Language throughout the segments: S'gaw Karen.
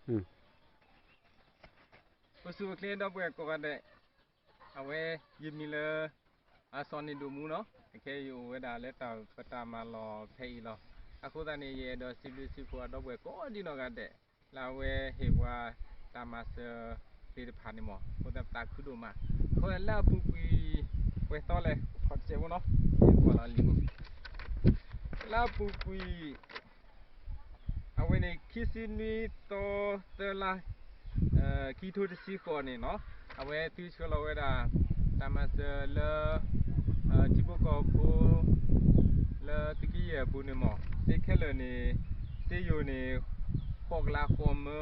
ပစူၢ်ပချ့ဒီပုၢ်ဝဲၢ်ကိးဂၤဒဲး, အဝဲ ယမံၤလၢ အစီၤန့ၣ်ဒိၣ်မူနီၤ, အခဲအံၤယအိၣ်ဝဲဒၣ်လၢတၢ်ပတၢ်မၤလီၢ်ဖဲအံၤလီၤ. အဃိသတးန့ၣ် ယအဲၣ်ဒိးစံးဘျုးစံးဖှိၣ်အဒီပုၢ်ဝဲၢ်ကိးဒံနီၢ်ဂၤဒဲး လၢအဝဲဟ့ၣ်ပှၤတၢ်မၤစၢၤသ့ၣ်တဖၣ်န့ၣ်မး, အဃိသတးပသးခုဒိၣ်မး. အဃိလၢအပူၤကွံာ် ပှဲၤသီလဲၣ် ခီတစဲးဖိနီၤ, လၢအပူၤကွံာ် အဝဲန့ၣ် ခံဆံနွံသီသၢလါ ခံထိတဆံဃိးန့ၣ်နီၤ, အဝဲသုဆှၢလီၤဝဲဒၣ် တၢ်မၤစၢၤလၢ ထံဖိကီၢ်ဖိ လၢသုးက့ယဲၢ်အပူၤန့ၣ်မး, စ့ခဲလၢာ်န့ၣ် စ့ယိၤန့ၣ် ဃိးကလးဃိးမၢ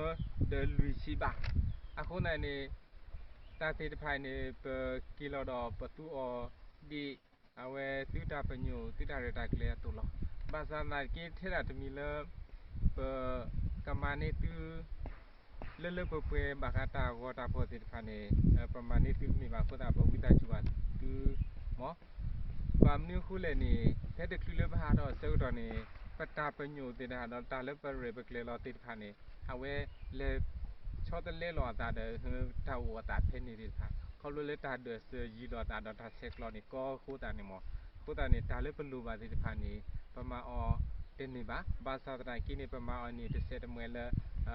ဒီးလွံၢ်ဆံဘး. အဃိသတးန့ၣ် တၢ်သ့ၣ်တဖၣ်န့ၣ် ပက့ၤလီၤဒီးပသူအီၤဒ် အဝဲသုတၢ်ပညိၣ်သုတၢ်ရဲၣ်တၢ်ကျဲၤအသိးလီၤ. ဘၣ်ဆၣ်သနာ်က့ထဲဒၣ်တမံၤလၢ ပကမၤန့ၢ်သု လၢလၢပှဲၤပှဲၤဘၣ်ဃးတၢ်ဂီၤတၢ်ဖီၣ်သ့ၣ်တဖၣ်န့ၣ် ပမၤန့ၢ်သုတမ့ၢ်ဘၣ်အဃိသတး ပဝံသးစူၤဘၣ်သုမး. ဘၣ်မနုၤအဃိလဲၣ်န့ၣ် ဖဲတချုးလၢပဟးထီၣ်အဆၢကတီၢ်န့ၣ် ပတၢ်ပညိၣ်သ့ၣ်တဖၣ်ဒီးတၢ်လၢပရဲၣ်ပကျဲၤလီၤသ့ၣ်တဖၣ်န့ၣ် အဝဲလဲၤဆီတလဲလီၤအသးဒီး တၢ်အိၣ်အသးဖဲန့ၣ်သ့ၣ်တဖၣ် ခီဖျိလၢတၢ်ဒၢးစၢၤယံၤလိာ်သးဒီးတၢ်ဆဲးကျိးန့ၣ်ကီအဃိသတးန့ၣ်မး. အဃိသတးန့ၣ် တၢ်လၢပလိၣ်ဘၣ်သ့ၣ်တဖၣ်န့ၣ် ပမၤအီၤတန့ၢ်ဘၣ်. ဘၣ်ဆၣ်သနာ်က့န့ၣ် ပမၤအီၤန့ၣ် တစဲးတမှဲၤလၢ ပ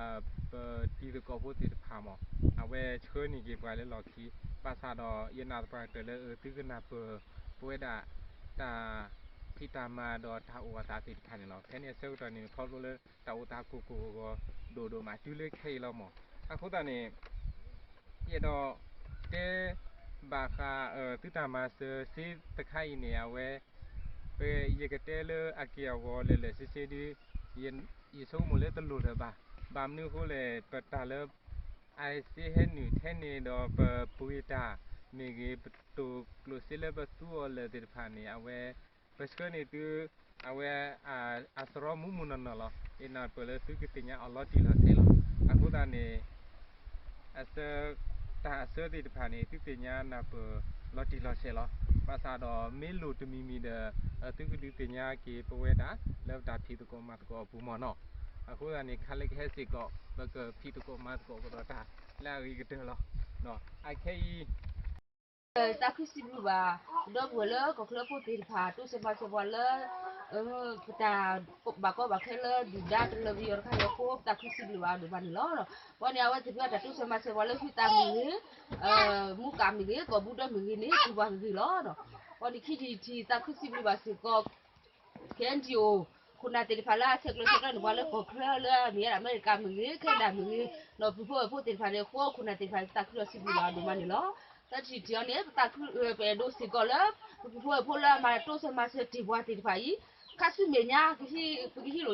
တံၤသကိးဖိသ့ၣ်တဖၣ်မး အဝဲဆှၢန့ၢ်က့ၤပှၤလၢလီၢ်ခံ, ဘၣ်ဆၣ်ဒီးယနာ်သပှၢ်ကတၢၢ်လၢသုကနၢ်ပၢၢ် ပဝဲဒၣ်တၢ်ဖံးတၢ်မၤဒီးတၢ်အိၣ်အသးသ့ၣ်တဖၣ်န့ၣ်လီၤ. ဖဲန့ၣ်အဆၢကတီၢ်န့ၣ် ခီဖျိလၢတၢ်အိၣ်သးကိၢ်ကိၢ်ဂီၤဂီၤဒိၣ်ဒိၣ်မး တုၤလၢခဲအံၤလီၤမး. အဃိသတးန့ၣ် ယအဲၣ်ဒိးတဲ ဘၣ်ဃး သုတၢ်မၤစၢၤစ့တခါအံၤန့ၣ် အဝဲ ပ ယကတဲလၢအက့ၢ်အဂီၤလၢာ်လၢာ်ဆ့ဆ့ဒီး ယဆိကမိၣ်လၢတလိၣ်လၢၤဘၣ်. ဘၣ်မနုၤအဃိလဲၣ် ပတၢ်လၢ အစ့ဟဲနုာ်ထဲန့ၣ်ဒီး ပပှ့ၤတၢ်မ့ၢ်ဂ့ၤ ပတိၢ်ကျိၣ်စ့လၢပသူအီၤလၢာ်သ့ၣ်တဖၣ်န့ၣ် အဝဲ ပဆှၢန့ၢ်သု အဝဲ အစရီမုၢ်မုၢ်နီၢ်နီၢ်လီၤ. ယနၢ်ပၢၢ်လၢသုကသ့ၣ်ညါအီၤလီၤတံၢ်လီၤဆဲးလီၤ. အဃိသတးန့ၣ် အ တၢ်အဆၢသ့ၣ်တဖၣ်န့ၣ် သုသ့ၣ်ညါနၢ်ပၢၢ်လီၤတံၢ်လီၤဆဲးလီၤ. ဘၣ်ဆၣ်ဒီးမ့ၢ်လိၣ်တမံၤမံၤဒီး သုကဒုးသ့ၣ်ညါက့ၤပဝဲဒၣ် လၢပတၢ်ဖံးသကိးမၤသကိးအပူၤမ့ၢ်နီၤ. အဃိသတးန့ၣ် ခါလၢကဟဲစ့ၢ်ကီး ပကဖံးသကိးမၤသကိးကဒီးတၢ်လၢအဂ့ၤကတၢၢ်လီၤ. အခဲအံၤ သးခုစံးဘျုးဘၣ် ဒီပုၢ်ဝဲၢ်လၢကီၢ်ချၢဖိသ့ၣ်တဖၣ် တိစၢၤမၤစၢၤပှၤလၢ ပတၢ်ဘၣ်ကီဘၣ်ခဲလၢဒုၣ်ဒါတလၢပယီၤတခါအံၤအဃိ ပသးခုစံးဘျုးဘၣ်အီၤဒိၣ်မးန့ၣ်လီၤ. ဝဲန့ၣ် အဝဲသ့ၣ်ဖဲတၢ်တိစၢၤမၤစၢၤပှၤလၢဟုသးမ့ၢ်ဂ့ၤ, မူကၣ်မ့ၢ်ဂ့ၤ, ကီၢ်ဘူးဒီမ့ၢ်ဂ့ၤန့ၣ် ပှၤဂ့ၤဂ့ၤလီၤ. ဝဲန့ၣ်ခံထံၣ်တထံၣ် သးခုစံးဘျုးဘၣ်စ့ၢ်ကီး ခဲအံၤအိၣ် ခိၣ်နၢ်သ့ၣ်တဖၣ်လၢအဆဲးကျိးဆဲးကျၢန့ၣ် ပှၤလၢကီၢ်ချၢလၢအမ့ၢ်ဝဲဒၣ်အမဲရကၤမ့ၢ်ဂ့ၤ, ခဲနဒၤမ့ၢ်ဂ့ၤ, ဒီးပုၢ်ဖိဝဲၢ်ဖိသ့ၣ်တဖၣ်န့ၣ်အဃိ ခိၣ်နၢ်သ့ၣ်တဖၣ် သးခုဒီးစံးဘျုးဘၣ်အီၤဒိၣ်မးန့ၣ်လီၤ. သၢ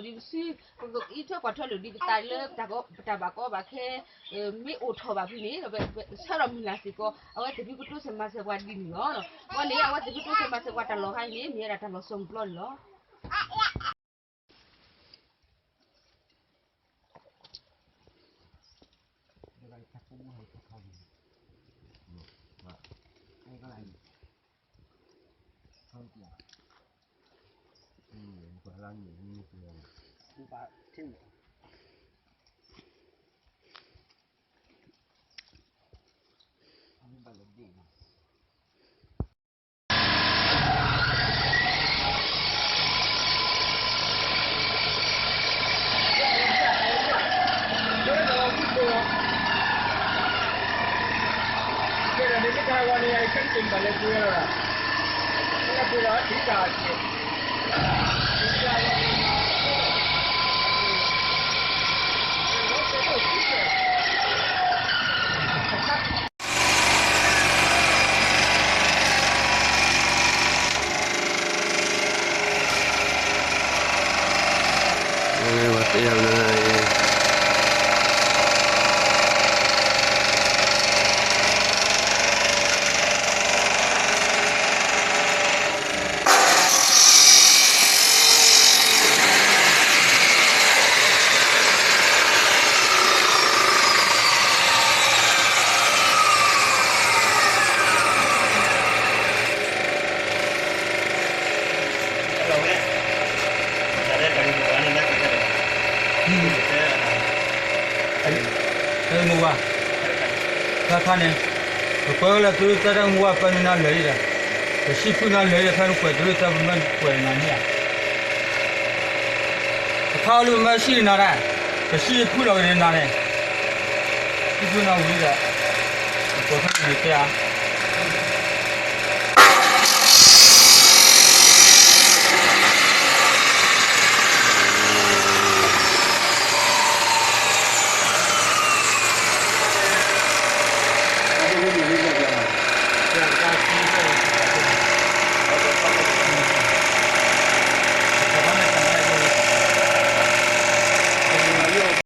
ထံၣ်တထံၣ်အံၤန့ၣ် ပသးခု ပအဲၣ်ဒိးစ့ၢ်ကီးလၢ ပပုၢ်ဖိဝဲၢ်ဖိလၢအမၤတိစၢၤမၤစၢၤတ့ၢ်ပှၤသ့ၣ်တဖၣ်အံၤ ခါဆူမဲာ်ညါ ပကဟံးလိာ်ဒံးပစု, ပကအံးထွဲကွၢ်ထွဲလိာ်ဒံးပသးလၢ ပတၢ်ဘၣ်ကီဘၣ်ခဲ မ့ၢ်အိၣ်ထီၣ်ဘၣ်ဖဲန့ၣ် ဆၢထီၣ်မုၢ်လၢ်စ့ၢ်ကီး အဝဲသ့ၣ်ဖုကတိစၢၤမၤစၢၤပှၤဒ်န့ၣ်လီၤ. ဝဲန့ၣ် အဝဲသ့ၣ်ဖုတိစၢၤမၤစၢၤပှၤတၢ်လီၢ်ခါအံၤန့ၣ် မ့ၢ်ဝဲဒၣ်တၢ်လီၤစိၤမုၢ်ပျီန့ၣ်လီၤ. တၢ်ဂ့ၢ်မိၢ်ဝါ, တၢ်ခါန့ၣ်, ပကွဲးဝဲလၢသုတၢ်ဂ့ၢ်မိၢ်ဝါ ပၢနုၤနၤလၢာ်ဒီး, ပစံၣ်ဖုၣ်နၤလၢာ်ဒီး ဖဲနကွဲးတရၢၢ်တၢ်ပမ့ၢ်ကွဲးနၤန့ၣ်ဧါ, ပခါအီၤလၢပမ့ၢ်စံၣ်နၤဒၣ်, ပစံၣ်ဖုၣ်လီၤက့ၤနၤန့ၣ်, စံၣ်ဖုၣ်နၤဝံၤဒီး, ပကွဲးဖဲန့ၣ်တဲဧါ